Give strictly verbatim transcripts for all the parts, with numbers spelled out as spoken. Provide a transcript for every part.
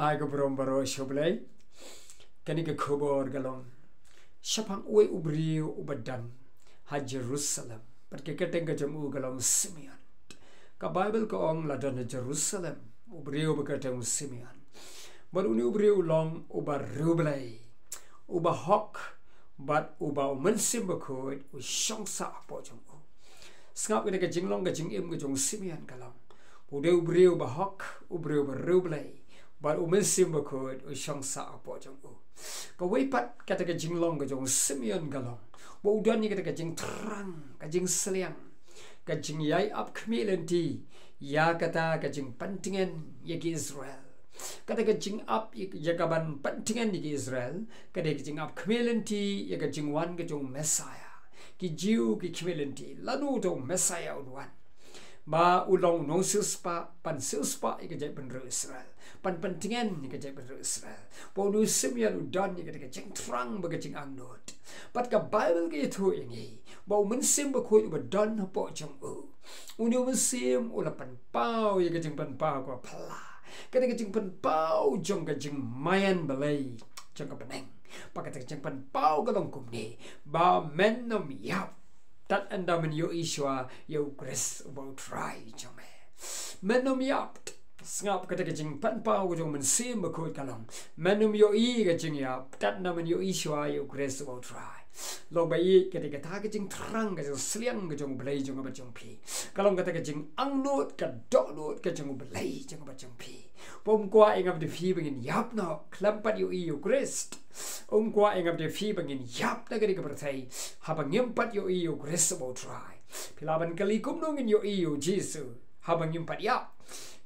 Ai ka burom baroh sha U Blei. Kane ka khubor ka long shaphang uwei u briew uba don ha Jerusalem. Bad ka kyrteng ka jong u ka long Simeon. Ka Baibl ka ong la don ha Jerusalem u briew uba kyrteng u Simeon. Bad une u briew u long uba riewblei, uba hok, bad uba U Mynsiem Bakhuid u shong sah hapoh jong u. Sngap kane ka jinglong ka jingim ka jong u Simeon ka long, u dei u briew uba hok, u briew uba riewblei, bad U Mynsiem Bakhuid u shong sah hapoh jong u. Kawei pat kata ka jinglong ka jong u Simeon ka long ba u don ïa kata ka jingthrang, ka jingsliang, ka jingïai ap khmih lynti ïa kata ka jingpyntngen ïa ki Israel. Kata ka jingap ïa ka ban pyntngen ïa ki Israel ka dei ka jingap khmih lynti ïa ka jingwan ka jong u Messiah. Ki Jiw ki khmih lynti lano uto u Messiah un wan, ba u long u nongsiewspah, ban siewspah ïa ka jaitbynriew Israel, ban pyntngen ïa ka jaitbynriew Israel. Ba une u Simeon u don ïa kata ka jingthrang bad ka jingangnud. Bad ka Baibl ka ïathuh ïa ngi ba U Mynsiem Bakhuid uba don hapoh jong u, une u mynsiem u la pynpaw ïa ka jingpynpaw kaba phylla, kata ka jingpynpaw jong ka jingmaïan Blei jong ka bneng. Bad kata ka jingpynpaw ka long kumne, ba men ym ïap tad haduh men ïohi shuwa ïa U Khrist uba U Trai jong me. Men ym ïap. Sngap kata ka jingpynpaw ka jong U Mynsiem Bakhuid ka long, men ym ïohi ka jingïap tad haduh men ïohi shuwa ïa U Khrist uba U Trai. Long ba ïa kata, kata ka jingthrang, ka jingsliang ka jong U Blei jong nga bad jong phi, ka long kata ka jingangnud, ka dohnud ka jong U Blei jong nga bad jong phi. Ba um kwah ïa nga bad ïa phi ba ngin ïap noh khlem pat ïohi ïa U Khrist. Um kwah ïa nga bad ïa phi ba ngin ïap na kane ka pyrthei haba ngim pat ïohi ïa U Khrist uba U Trai. Phi lah ban kylli kumno ngin ïohi ïa U Jisu haba ngim pat ïap.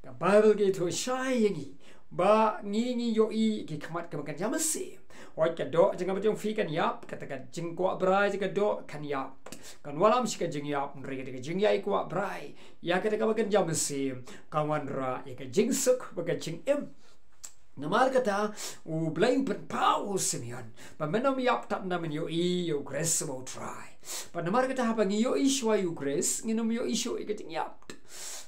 Ka Baibl ka ïathuh shai ïa ngi ba ngi, ngi ïohi ki khmat kiba kynja mynsiem. Hooid, ka doh jong nga bad jong phi kan ïap, kata ka jingkwah brai jong ka doh kan ïap, kan wallam sha ka jingïap, hynrei kata ka jingïai kwah brai ïa kata kaba kynja mynsiem kan wanrah ïa ka jingsuk bad ka jingim. Namar kata U Blei u pynpaw ha u Simeon ba men ym ïap tad haduh men ïohi ïa U Khrist uba U Trai. Bad namar kata haba ngi ïohi shuwa ïa U Khrist, ngin ym ïohi shuh ïa ka jingïap.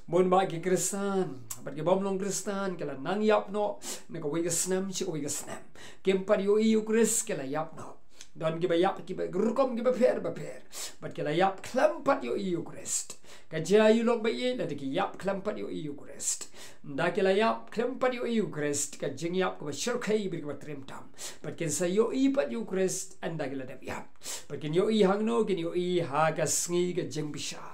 Bun bah ki Khristan bad ki bym long Khristan ki la nang ïap noh na kawei ka snem sha kawei ka snem. Kim pat ïohi ïa U Khrist, ki la ïap noh. Don kiba ïap kiba rukom kiba pher bapher, bad ki la ïap khlem pat ïohi ïa U Khrist. Ka jia ïa u lok ba ïeit, lada ki ïap khlem pat ïohi ïa U Khrist. Ynda ki la ïap khlem pat ïohi ïa U Khrist, ka jingïap kaba shyrkhei bad kaba triem tam. Bad kin sa ïohi pat ïa U Khrist ynda ki la dep ïap. Bad kin ïohi hangno? Kin ïohi ha ka sngi ka jingbishar,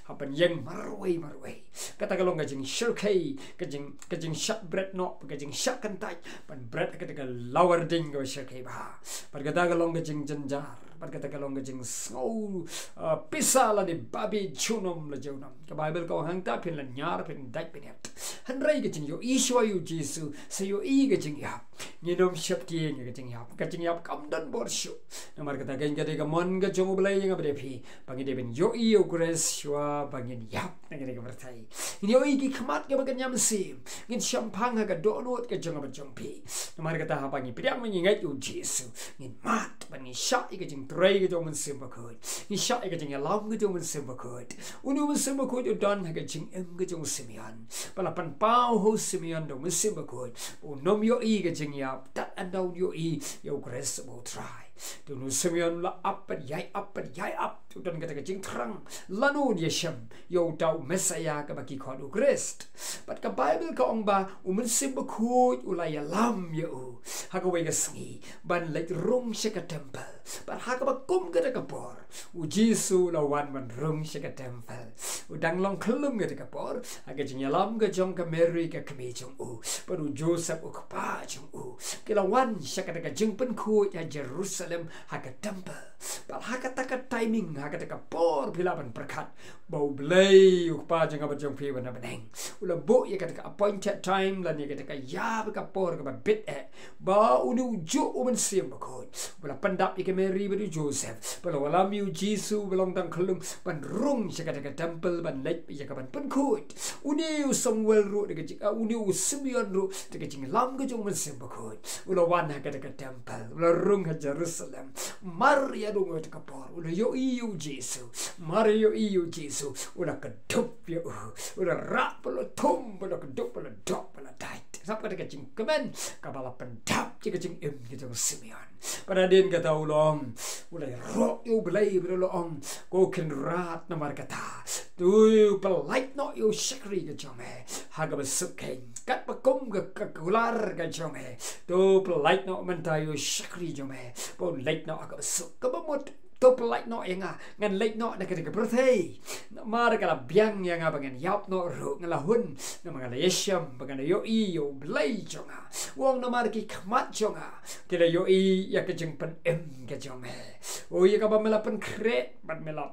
ha ban ïeng marwei marwei. Kata ka long ka jingshyrkhei, ka jing, ka jingshah bret noh, ka jingshah kyntait ban bret ha kata ka lawar ding kaba shyrkhei bha. Bad kata ka long ka jingjynjar, bad kata ka long ka jingsngew, uh, pisa lane babe junom la junom. Ka Baibl ka ong hangta, phin lyniar, phin dait, phin ïap. Hynrei ka jingïohi shuwa ïa U Jisu, sa ïohi ka jingïap. Ngin ym sheptieng ïa ka jingïap. Ka jingïap kam don bor shuh. Namar kata, ka dei ka mon ka jong U Blei ïa nga bad ïa phi ba ngin dei ban ïohi ïa U Khrist shuwa ba ngin ïap na kane ka pyrthei. Ngin ïohi ki khmat kiba kynja mynsiem. Ngin shemphang ha ka dohnud ka jong nga bad jong phi. Namar kata, haba ngi pdiang, ngi ngeit ïa U Jisu, ngin mad bad ngi shah ïa ka jingtrei ka jong U Mynsiem Bakhuid. Ngi shah ïa ka jingïalam ka jong U Mynsiem Bakhuid. Une U Mynsiem Bakhuid u don ha ka jingim ka jong u Simeon. Ba la pynpaw ha u Simeon da U Mynsiem Bakhuid, un ym ïohi ka jingïap tad haduh un ïohi ïa U Khrist uba U Trai. Te une u Simeon u la ap bad ïai ap bad ïai ap. U don kata ka jingthrang lano un ïashem ïa uta u Messiah kaba ki khot U Khrist. Bad ka Baibl ka ong ba U Mynsiem Bakhuid u la ïalam ïa u ha kawei ka sngi ban leit rung sha ka temple. Bad ha kaba kum kata ka por, U Jisu u la wan ban rung sha ka temple. U dang long khyllung kata ka por, ha ka jingïalam ka jong ka Mary ka kmie jong u bad u Joseph u kpa jong u, ki la wan sha kata ka jingpynkhuid ha Jerusalem ha ka temple. Bad ha kata ka timing, ha kata ka por, phi lah ban pyrkhat ba U Blei u Kpa jong nga bad jong phi uba na bneng u la buh ïa kata ka appointed time lane ïa kata ka ïa ba ka por kaba bit eh, ba une ujuh U Mynsiem Bakhuid u la pyndap ïa ka Mary bad u Joseph, ba la wallam ïa U Jisu ba long tang khyllung ban rung sha kata ka temple ban leit ïa ka ban pynkhuid. Une u Samuel ruh da ka jing, ah, une u Simeon ruh da ka jingïalam ka jong U Mynsiem Bakhuid u la wan ha kata ka temple, u la rung ha Jerusalem. Mar ïa rung ïa kata ka por u la ïohi ïa U Jisu. Mar ïohi ïa U Jisu u la kdup ïa u, u la rah ba la thum, ba la kdup, ba la dok, ba la dait. Sngap ka ka jingkmen kaba la pyndap ïa ka jingim ka jong u Simeon. Bad hadien kata u la ong, u la ïaroh ïa u Blei bad u la ong, ko Kynrad, namar kata to pyllait noh ïa u shakri ka jong me ha kaba suk keiñ, katba kum ka, ka kular ka jong me. To pyllait noh mynta ïa u shakri jong me, ba un leit noh ha kaba suk. Kaba mut, to pyllait noh ïa nga, ngan leit noh na kane ka pyrthei. Namar ka la biang ïa nga ba ngan ïap noh ruh, nga la hun, namar nga la ïashem ba ngan ïohi ïa u Blei jong nga. U ong, namar ki khmat jong nga ki la ïohi ïa ka jingpynim ka jong me. O, ïa kaba me la pynkhreh bad me la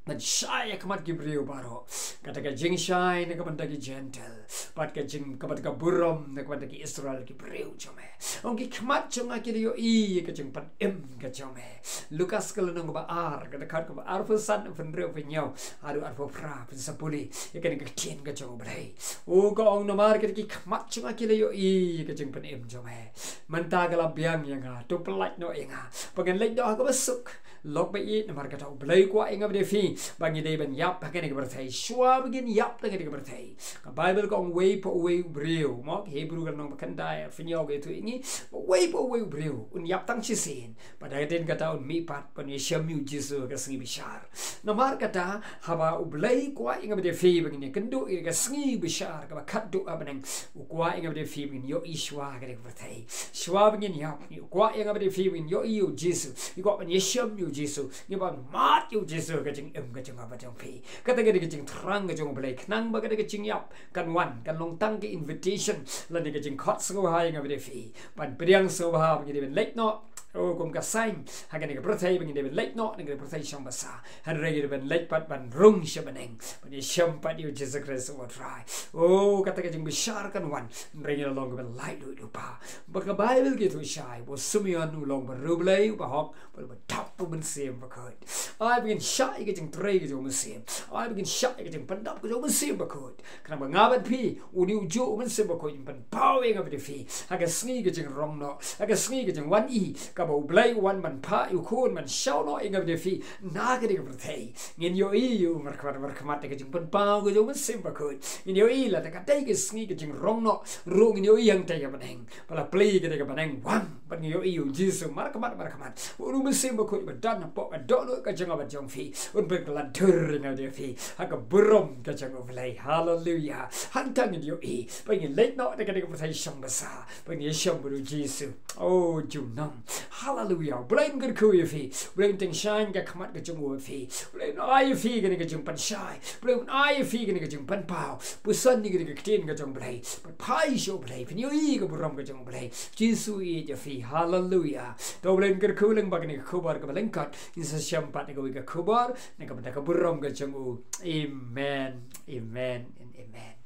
pynshai ha khmat ki briew baroh, kata ka jingshai na ka bynta ki Jentil, bad ka jing, ka bynta ka burom na ka bynta ki Israel, ki briew jong me. Ong, ki khmat jong nga ki la ïohi ïa ka jingpynim ka jong me. Lukas ka lynnong kaba ar, ka dkhot kaba arphew san, phew hynriew, phew hynñiew, haduh arphew phra, phin sa pule ïa kane ka ktien ka jong u Blei. O, ka ong, namar kata ki khmat jong nga ki la ïohi ïa ka jingpynim jong me. Mynta ka la biang ïa nga, to pyllait noh ïa nga ba ngan leit noh ha kaba suk. Lok ba ïeit, namar kata u Blei u kwah ïa nga bad ïa phi ba ngi dei ban ïap ha kane ka pyrthei. Shuwa ba ngin ïap ha kane ka pyrthei, ka Baibl ka ong, uwei pa uwei u briew, mo, Hebru ka lynnong ba khyndai, arphew hynñiew ka ïathuh ïa ngi ba uwei pa uwei u briew un ïap tang shisien, bad hadien kata un mihpat ban ïashem ïa u Jisu ha ka sngi bishar. Namar kata, haba u Blei u kwah ïa nga bad ïa phi ba ngin ïakynduh ïa ka sngi bishar kaba khatduh ha bneng, u kwah ïa nga bad ïa phi ba ngin ïohi shuwa ha kane ka pyrthei. Shuwa ba ngin ïap, u kwah ïa nga bad ïa phi ba ngin ïohi ïa u Jisu, u kwah ban ïashem ïa u Jisu, u kwah ban mad ïa u Jisu ha ka jingim ka jong nga bad jong phi. Kata ka dei ka jingthrang ka jong u Blei, khnang ba kata ka jingïap kan wan, kan long tang ka invitation lane ka jingkhot sngewbha ïa nga bad ïa phi ban pdiang sngewbha ba ngi dei ban leit noh, o, kum ka saiñ ha kane ka pyrthei, ba ngi dei ban leit noh na kane ka pyrthei shong basa, hynrei ngi dei ban leit pat ban rung sha bneng ban ïashem pat ïa u Jisu Khrist uba U Trai. O, kata ka jingbishar kan wan, hynrei ngi la long kiba laitluid lypa. Ba ka Baibl ka ïathuh shai ba u Simeon u long uba riewblei, uba hok, bad uba dap u Mynsiem Bakhuid. Ai ba ngin shah ïa ka jingtrei ka jong u Mynsiem. Ai ba ngin shah ïa ka jingpyndap ka jong u Mynsiem Bakhuid, khnang ba nga bad phi, une ujuh u Mynsiem Bakhuid un pynpaw ïa nga bad ïa phi ha ka sngi ka jingrong noh, ha ka sngi ka jingwan-i, kaba u Blei u wan ban phah ïa u Khun ban shaw noh ïa nga bad ïa phi na kane ka pyrthei. Ngin ïohi ïa u markhmat markhmat da ka jingpynpaw ka jong u Mynsiem Bakhuid. Ngin ïohi lada ka dei ka sngi ka jingrong noh ruh, ngin ïohi hangta ha bneng. Ba la plie kata ka bneng wang, bad ngin ïohi ïa u Jisu markhmat markhmat. Ba une u Mynsiem Bakhuid ba don hapoh ka dohnud ka jong nga bad jong phi un pynkylla dur ïa nga bad ïa phi ha ka burom ka jong u Blei. Haleluia. Hangta ngin ïohi ba ngin leit noh na kane ka pyrthei shong basa, ba ngin ïashem bad u Jisu. O, junom. Haleluia. U Blei un kyrkhu ïa phi. U Blei un tyngshaiñ ka khmat ka jong u ïa phi. U Blei un ai ïa phi kane ka jingpynshai. U Blei un ai ïa phi kane ka jingpynpaw. Puson ïa kane ka ktien ka jong u Blei. Bad phai sha u Blei, phin ïohi ka burom ka jong u Blei. Jisu u ïeit ïa phi. Haleluia. To u Blei un kyrkhu lyngba kane ka khubor kaba lyngkot. Ngin sa ïashem pat ha kawei ka khubor na ka bynta ka burom ka jong u. Amen. Amen and amen.